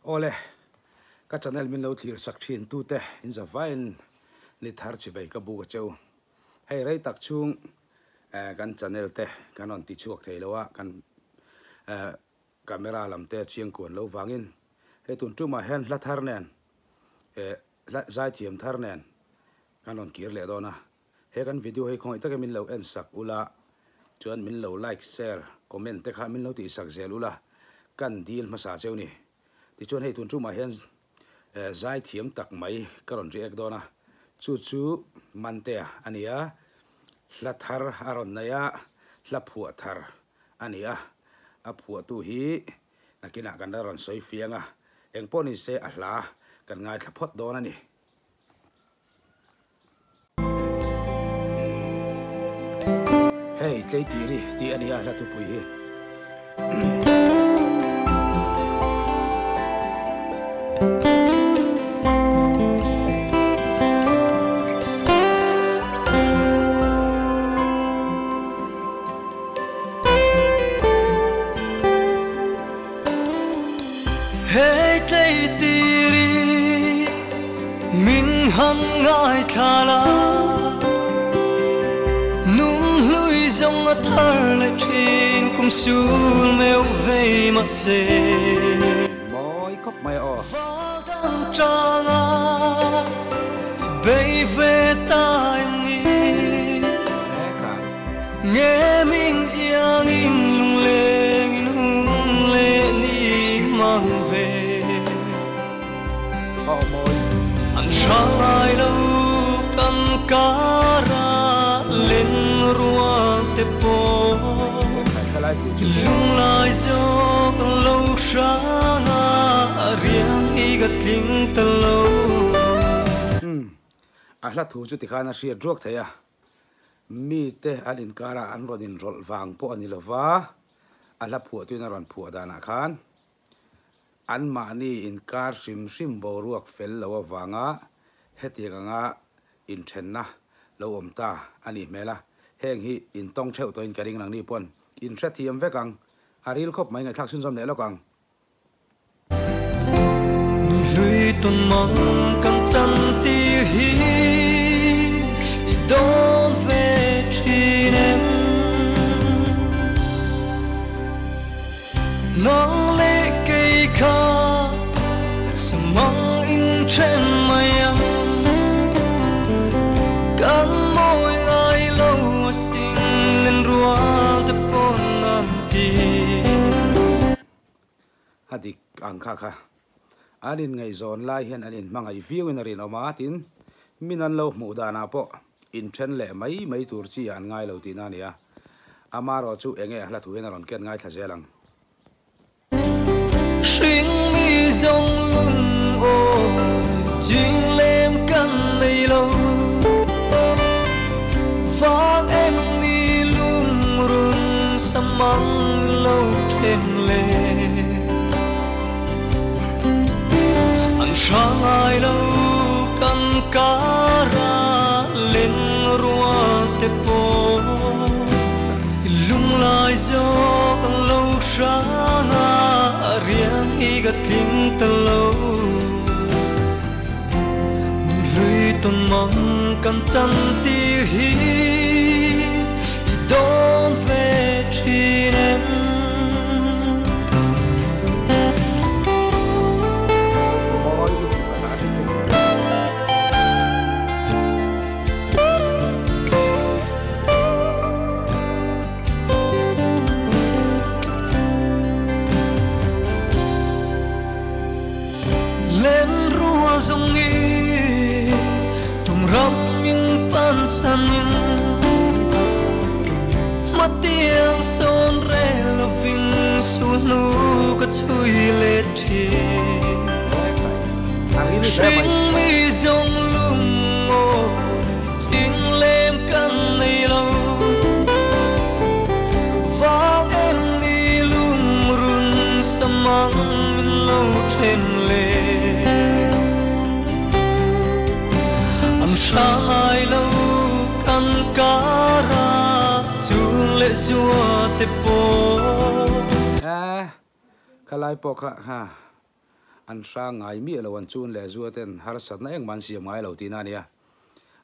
Awle, ka channel min lo thlir sak thin tute in zavaiin ni thar chibei ka buk a che u. Hei rei tak chhung kan channel te kan rawn ti chhuak thei lo a, kan camera lam te chiang kuan lo vangin hei tun tumah hian hla thar nen hla zaithiam thar nen kan rawn kir leh dawn a. He kan video hi khawngaih takin min lo en sak ula, chuan min lo like, share, comment te kha min lo tih sak zel ula, kan deal hmasa cheu ni. Tichuan hei tun tumah hian zaithiam tak mai ka rawn react dawn a, chu chu Mantea a ni a, hla thar a rawn nei a, hla phuah thar a ni a, a phuahtu hi nakinah kan la rawn sawi fiang a, engpawh ni se a hla kan ngaithla phawt dawn a ni. Hei Tleitiri tih a nia hla thupui hi. Hei Tleitiri min han ngaithla la, Nung hlui zawng a thar leh thin kum sul meuh vei mahse. Mawi khawp mai aw. Val dang tanga i bei ve ta em ni? Nge min iangin lunglengin hun leh ni mang ve. An hra ngai lo kan kara len rual te pawh I lunglai zawk an lo hrang a, riang hi ka tling ta lo. A hla thu chu tikhan a hriat ruak thei a. Mite an inkara an rawn inrawlh vang pawh a ni lo va, a hla phuahtuin a rawn phuah danah khan anmahni inkar hrim hrim boruak fel lo avanga hetiang anga inthenna lo awm ta a nih hmel a. Heng hi intawng theuh tawhin ka ring nangni pawn inhrethiam vek ang. A ril khawp mai ngaihthlak chhunzawm leh lawk ang. Nunhlui tawn mang kan chan tir hi i dawn ve thin em? Nang leh kei kha samang in then mai ang, kan mawi ngai lo a sing len rual te pawn an ti. A dik ang kha kha. An inngaihzawn lai hian an inhmangaih viauin a rinawm a, tin, min an lo hmuh danah pawh inthen leh mai mai tur chi ah an ngai lo tihna a ni a. Amarawh chu enge a hla thu hian a rawn ken ngaithla zel ang. Hring mi zawng lung awi ching lem kan nei lo. Vang em ni lungrun sa mang lo then le. An hra ngai lo kan kara len rual te pawh i lunglai zawk ang lo hrang a, riang hi ka tling ta lo. Nunhlui tawn mang kan chan tir hi i dawn ve thin em? Len rua zawng i tum ram in pan san in Hmatiang sawn rel lovin sulhnu ka chhui let thin. Hring mi zawng lungawi ching lem kan nei lo. Vang em ni lungrun samang min lo then le. An hra ngai lo kan kara chung leh zua te pawh. Eh, khalai pawh kha ha. An hrang ngai miah lo an chun leh zua ten harsatna engmah an siam ngai lo tihna a nia.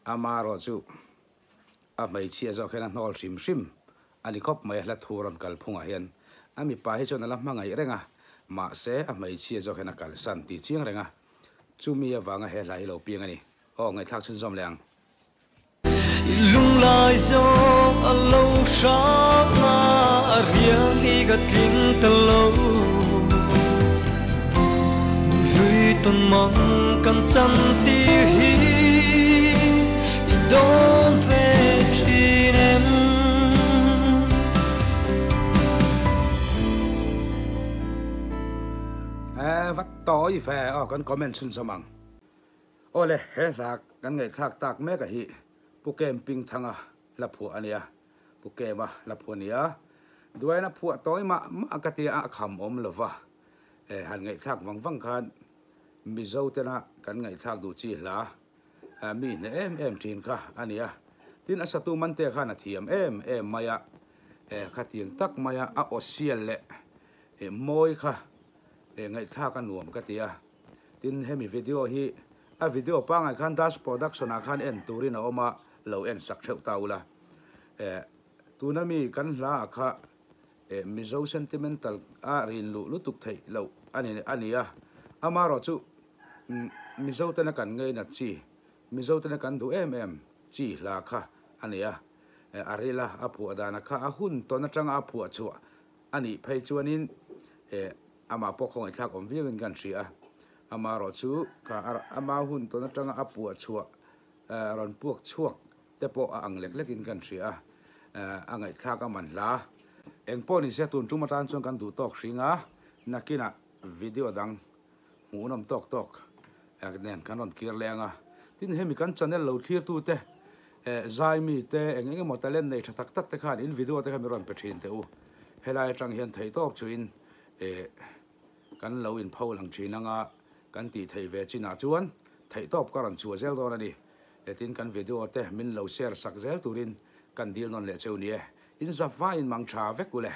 Amaherawh chu a hmeichhia zawk hian a hnawl hrim hrim a ni khawp mai a hla thu rawn kal phungah hian. A mipa hi chuan a la hmangaih reng a, mahse a hmeichhia zawk hian a kalsan tih chiang reng a. Chumi avanga he hla hi lo piang a ni. Aw ngaihthlak chhunzawm leh ang. I lunglai zawk a lo hrang a, a riang hi ka tling ta lo. Nunhlui tawn mang kan chan tir hi i dawn ve thin em? Eh, va tawi ve aw kan comment chhunzawm ang. Awle, he hla kan ngaihthlak tak mek a hi Pu Kem Pingthanga hla phuah a nia, Pu Kema hla phuah a nia. Duaina phuah tawi mah mah ka tia a kham awm lo va, eh han ngaihthlak vang vang khan Mizo tena kan ngaihthlak duh chi hla mi hne em em thin kha a nia. Tin, a satu Mantea khan a thiam em em mai a, eh khatiang tak maia a aw sial leh mawi kha ngaihthlak a nuam ka tia. Tin, hemi video hi a video pangngai khan Das Production ah khan en turin a awm a, lo en sak theuh ta ula. Eh, tuna mi kan hla ah kha eh Mizo sentimental a rin luh lutuk theih loh a ni a ni a. Amaherawhchu Mizo tena kan ngeinat chi, Mizo tena kan duh em em chi hla kha a ni a. Eh, a ril a, a phuah dana kha a hun tawn atanga a phuah chhuah a nih phei chuanin eh Amah pawh khawngaihthlak awm viauin kan hria a, amaherawh chu kha ama hun tawn atanga a puah chhuah rawn puak chhuak te pawh a ang lek lekin kan hria a, a ngaihthlak a man hla. Eng pawh ni se tun tum atan chuan kan duh tawk hring a, nakinah video dang hmuhnawm tawk tawk nen kan rawn kir leh ang a. Tin, hemi kan channel lo thlirtute zai mite eng eng emaw talent nei tha tak tak te khan in video te kha min rawn pe thin teh u. Helai atang hian theihtawp chuin Eh, kan lo inpho lang thin anga kan tih theih ve chinah chuan theihtawp ka rawn chhuah zel dawn a ni. Hetin kan video te min lo share sak zel turin kan deal nawn leh cheu ni e. In zap vaiin mang tha vek u le.